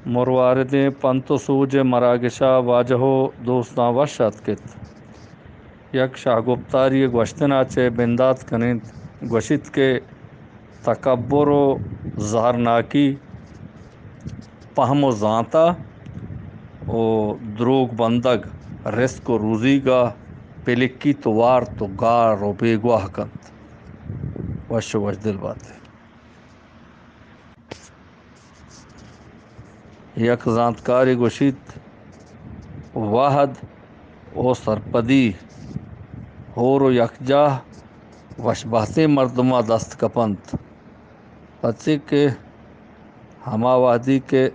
مرواردیں پنت و سوج ءِ مراگش ءَ واجہ و دوستاں وش آتک ات۔ یک شاہ گپتاری ءِ گوشتن ءَ چہ بندات کن انت، گوشیت کہ تکبر و زہرناکی، پہم و زانت ءَ و دروگ بندگ رزق و روزیگ ءَ پلکیت و وارت و گار و بیگواہ کنت۔ وش و وشدل بات ئے۔ یک زانتکارے گوشیت، وہد و سرپدی ہور و یکجاہ وشبہتیں مردم ءَ دست کپنت، پرچے کہ ہما وہدی کہ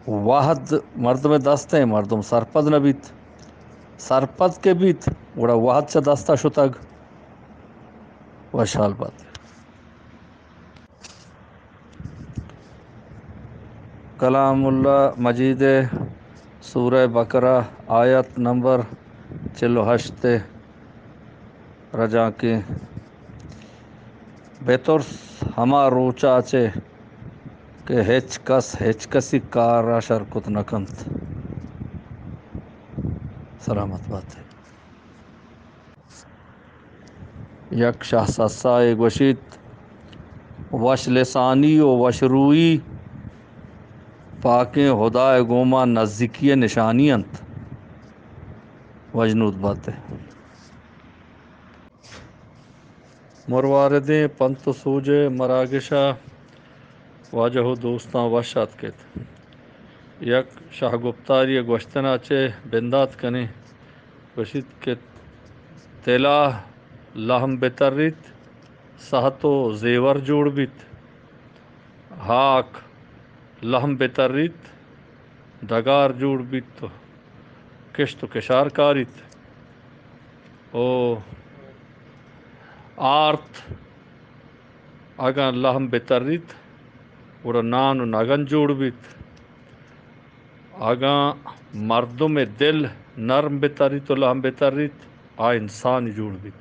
وہد مردم ءِ دست ءَ، مردم سرپد نہ بیت، سرپد کہ بیت، گڑا وہد چہ دست ءَ شتگ۔ وشحال بات۔ کلام اللہ مجید ءِ سورہ بقرہ، آیت نمبر چل و ہشت ءِ رجانکیں، بترس ہما روچ ءَ چہ کہ ہچ کس ہچ کسی کار ءَ شر کت نہ کنت۔ سلامت بات ئے۔ یک شاہ سسائے گوشیت، وش لسانی و وش روئی پاکیں ہدا ءِ گوما نزیکی ءِ نشانی انت۔ وشنود بات ئے۔ مرواردیں پنت و سوج ءِ مراگش ءَ واجہ و دوستاں وش آتک ات۔ یک شاہ گپتاری ءِ گوشتن ءَ چہ بندات کنیں، گوشیت کہ دل ءَ لہم بتریت، سہت و زیور جوڑ بیت، ہاک لہم بتریت، ڈگار جوڑ بیت و کشت و کشار کاریت و آرت اگاں لہم بتریت، گڑا نان و نگن جوڑ بیت۔ اگاں مردم ءِ دل نرم بتریت و لہم بتریت، آ انسان جوڑ بیت۔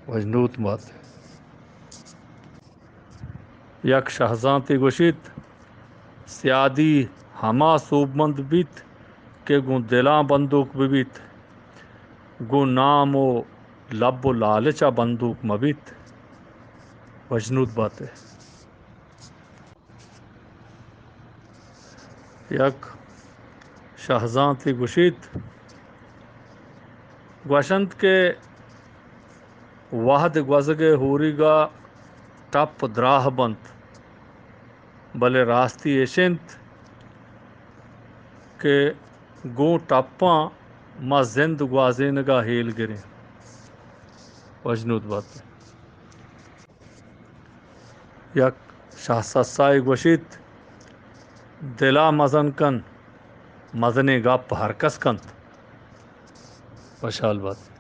وشنود بات ئے۔ یک شہزانتے گوشیت، سیادی ہما سوبمند بیت کہ گوں دلاں بندوک بہ بیت، گوں نام و لب و لالچ ءَ بندوک مہ بیت۔ وشنود بات ئے۔ یک شہزانتے گوشیت، گوشنت کہ وہد گوزگ ءِ ہوریگ ءَ ٹپ دراہ بنت، بلے راستی اش انت کہ گوں ٹپاں ما زند گوازینگ ءَ ہیل گریں۔ وشنود بات۔ یک شاہ سسائے گوشیت، دل ءَ مزن کن، مزنیں گپ ہر کس کنت۔ وشحال بات۔